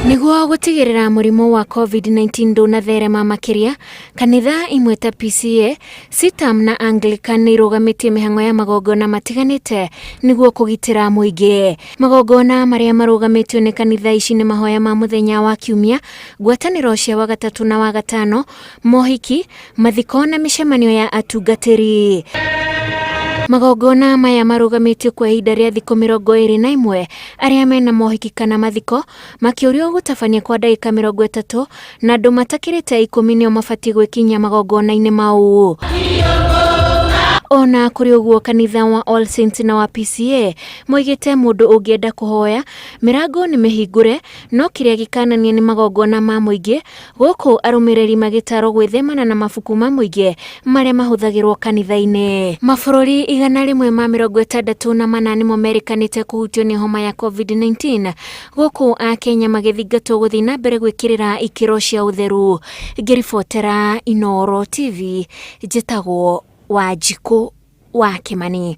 Nĩguo gũtigĩrĩra mũrimũ wa COVID-19 ndũnatherema makĩria, kanitha imwe ta PCEA, CITAM na Anglican nĩ irũgamĩtie mĩhang'o ya magongona matiganĩte nĩguo kũgitĩra mũingĩ. Magongona marĩa marũgamĩtio nĩ kanitha ici nĩ mahoya ma mũthenya wa Kiumia, ngwatanĩro cia Wagatatu na Wagatano, mohiki, mathiko na mĩcemanio ya atungatĩri. Magongona maya marũgamĩtio kwa ihinda rĩa thikũ 21, arĩa mena mohiki kana mathiko makĩũrio gũtabania kwa ndagĩka 30 na andũ matakĩrĩte 10 nĩo mabatiĩ gwĩkinyia magongona-inĩ mau. Ona kũrĩ ũguo, kanitha wa All Saints na wa PCEA moigĩte mũndũ ũngĩenda kũhoya, mĩrango nĩ mĩhingũre, no kĩrĩa gĩkananie nĩ magongona ma mũingĩ, gũkũ arũmĩrĩri magĩtarwo gwĩthemana na mabuku ma mũingĩ marĩa mahũthagĩrwo kanitha-inĩ. Mabũrũri 164 nĩmo merĩkanĩte kũhutio nĩ homa ya COVID-19, gũkũ Akenya magĩthingatwo gũthiĩ na mbere gwĩkĩrĩra ikĩro cia ũtheru. Ngĩribotera Inooro TV, njĩtagwo Wanjikũ wa Kĩmani.